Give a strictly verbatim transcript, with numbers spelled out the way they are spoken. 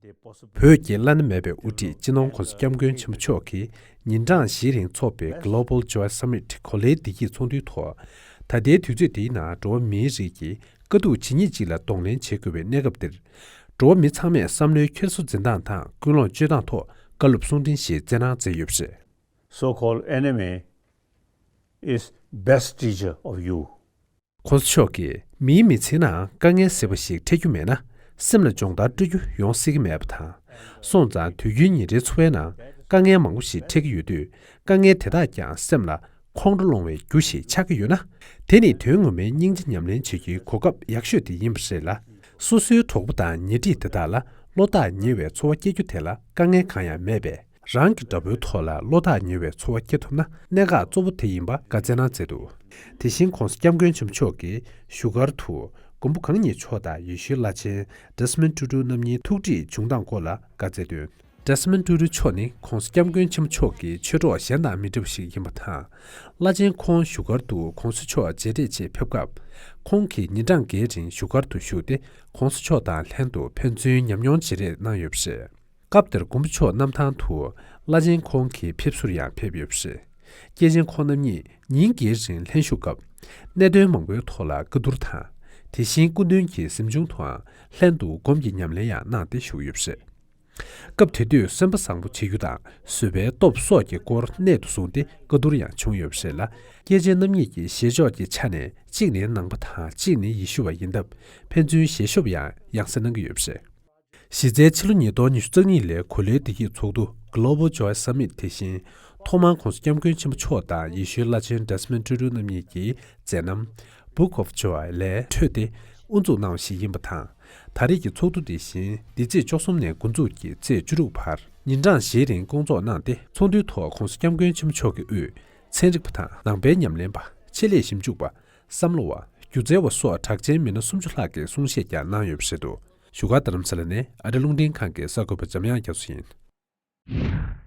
བོད་ཀྱི་བླ་ན་མེད་པའི་དབུ་ཁྲིད་སྤྱི་ནོར་༸གོང་ས་༸སྐྱབས་མགོན་ཆེན་པོ་མཆོག་གིས་ཉིན་གྲངས་བཞིའི་རིང་འཚོགས་པའི་Global Joy Summit གོ་ལའི་བདེ་སྐྱིད་ཚོགས་འདུའི་ཐོག་ད་ལྟའི་དུས་ཚོད་འདིའི་ནང་འགྲོ་བ་མིའི་རིགས་ཀྱིས་དཀའ་སྡུག་ཇི་སྙེད་ཅིག་ལ་གདོང་ལེན་བྱེད་དགོས་པའི་གནས་སྐབས་འདིར། འགྲོ་བ་མི་ཚང་མས་བསམ་བློའི་འཁྱེར་སོ་འཛིན་སྟངས་དང་ཀུན་སློང་སྤྱོད་སྟངས་ཐོག་བཀའ་སློབ་གསུང་འཕྲིན་ཞིག་སྩལ་གནང་མཛད་ཡོད་པ་རེད། So-called enemy is best teacher of you. ༸གོང་ས་མཆོག་གིས་མིའི་མི་ཚེའི་ནང་དཀའ་ངལ་ཟེར་བ་ཞིག་འཕྲད་རྒྱུ་མེད་ན། སེམས་ལ་སྦྱོང་བརྡར་སྤྲོད་རྒྱུ་ཡོང་སྲིད་ཀྱི་མེད་པ་དང་། སོང་ཙང་དུས་རྒྱུན་ཉིན་རེའི་འཚོ་བའི་ནང་དཀའ་ངལ་མང་པོ་ཞིག་འཕྲད་ཀྱི་ཡོད་དུས། དཀའ་ངལ་དེ་དག་ཀྱང་སེམས་ལ་ཁོང་ཁྲོ་སློང་བའི་རྒྱུ་ཞིག་ཆགས་ཀྱི་ཡོད་ན། དེ་ནི་དོན་ངོ་མའི་སྙིང་རྗེ་ཉམས་ལེན་བྱེད་རྒྱུའི་གོ་སྐབས་ཡག་ཤོས་དེ་ཡིན་པ་རེད་ལ། སོ་སོའི་གྲོགས་པོ་དང་ཉེ་འཁྲིས་དེ་དག་ལ་བློ་ཐག་ཉེ་བའི་ཚོར་བ་སྐྱེ་རྒྱུ་དེ་ལ་དཀའ་ངལ་གང་ཡང་མེད་པས། རང་གི་དགྲ་བོའི་ཐོག་ལ་བློ་ཐག་ཉེ་བའི་ཚོར་བ་སྐྱེ་ཐུབ་ན་གནད་འགག་གཙོ་བོ་དེ་ཡིན་པ་བཀའ་སྩལ་གནང་མཛད་འདུག་དེ་བཞིན་༸གོང་ས་༸སྐྱབས་མགོན་ཆེན་པོ་མཆོག་གིས་བཞུགས་སྒར་དུ་མགོན་པོ་གང་ཉིད་མཆོག་དང་ཡེ་ཤུའི་བླ་ཆེན་Desmond Tutu རྣམ་གཉིས་ཐུག་འཕྲད་བྱུང་སྟངས་སྐོར་ལ་བཀའ་སྩལ་དོན། Desmond Tutu མཆོག་ནི་༸གོང་ས་༸སྐྱབས་མགོན་ཆེན་པོ་མཆོག་གི་ཆོས་གྲོགས་གཞན་དང་མི་འདྲ་བ་ཞིག་ཡིན་པ་དང་། བླ་ཆེན་ཁོང་བཞུགས་སྒར་དུ་༸གོང་ས་མཆོག་མཇལ་འཕྲད་ཆེད་ཕེབས་སྐབས། ཁོང་གིས་ཉིན་གྲངས་འགའི་རིང་བཞུགས་སྒར་དུ་བཞུགས་ཏེ་༸གོང་ས་མཆོག་དང་ལྷན་དུ་ཕན་ཚུན་ཉམས་མྱོང་བརྗེ་རེས་གནང་ཡོད་པ་རེད། སྐབས་དེར་མགོན་པོ་མཆོག་གནམ་ཐང་དུ་བླ་ཆེན་ཁོང་གི་ཕེབས་བསུར་ཡང་ཕེབས་ཡོད་པ་རེད། སྐྱེས་ཆེན་ཁོང་རྣམ་གཉིས་ཉིན་འགའི་རིང་ལྷན་བཞུགས་སྐབས། གནད་དོན་མང་པོའི་ཐོག་ལ་བཀའ་བསྡུར་དང་། དེ་བཞིན་སྐུ་མདུན་གྱི་གཟིམ་ཆུང་དུའང་ལྷན་དུ་སྒོམ་གྱི་ཉམས་ལེན་ཡང་གནང་སྟེ་བཞུགས་ཡོད་པ་རེད། སྐབས་དེ་དུས་གསོན་པོ་བཟང་པོ་བྱེད་རྒྱུ་དང་བཟོད་པའི་སྟོབས་སོགས་ཀྱི་སྐོར་གནད་དུ་བཟུང་སྟེ་བཀའ་བསྡུར་ཡང་བྱུང་ཡོད་པ་རེད་ལ། སྐྱེས་ཆེན་རྣམ་གཉིས་ཀྱིས་བཞེས་ཕྱོགས་ཀྱི་ཆ་ནས་གཅིག་ནི་ནང་པ་དང་གཅིག་ནི་ཡེ་ཤུ་བ་ཡིན་སྟབས། ཕན་ཚུན་བཞེས་ཕྱོགས་ཡང་ཡང་སེ་གནང་གི་ཡོད་པ་རེད། གཞི་རྩའི་ཕྱི་ལོ་ཉིས་སྟོང་ཉི་ཤུ་རྩ་གཉིས་ལོའི་གོ་ལའི་བདེ་སྐྱིད་ཚོགས་འདུ་Global Joy Summit དེ་བཞིན་ཐོག་མར་༸གོང་ས་༸སྐྱབས་མགོན་ཆེན་པོ་མཆོག་དང་ཡེ་ཤུའི་བླ་ཆེན་Desmond Tutu རྣམ་གཉིས་ཀྱི་མཛད་རྣམ་Book of Joy ལས་འཕྲོས་ཏེ་དབུ་འཛུགས་གནང་བ་ཞིག་ཡིན་པ་དང་། ད་རེས་ཀྱི་ཚོགས་འདུ་དེ་བཞིན་འདི་ཚེས་བཅུ་གསུམ་ནས་འགོ་འཛུགས་ཀྱིས་ཚེས་བཅུ་དྲུག་བར་ཉིན་གྲངས་བཞིའི་རིང་སྐོང་ཚོགས་གནང་སྟེ། ཚོགས་འདུའི་ཐོག་༸གོང་ས་༸སྐྱབས་མགོན་ཆེན་པོ་མཆོག་གི་དབུས་ཚན་རིག་པ་དང་ནང་པའི་ཉམས་ལེན་པ། ཆེད་ལས་ཞིབ་འཇུག་པ། བསམ་བློ་བ། སྒྱུ་རྩལ་བ་སོགས་གྲགས་ཅན་མི་སྣ་སུམ་ཅུ་ལྷག་གིས་གསུང་བཤད་ཀྱང་གནང་ཡོད་པ་རེད་འདུག་བཞུགས་སྒར་རྡ་རམ་ས་ལ་ནས་ཨ་རི་རླུང་འཕྲིན་ཁང་གི་གསར་འགོད་པ་འཇམ་དབྱངས་རྒྱ་མཚོ་ཡིན།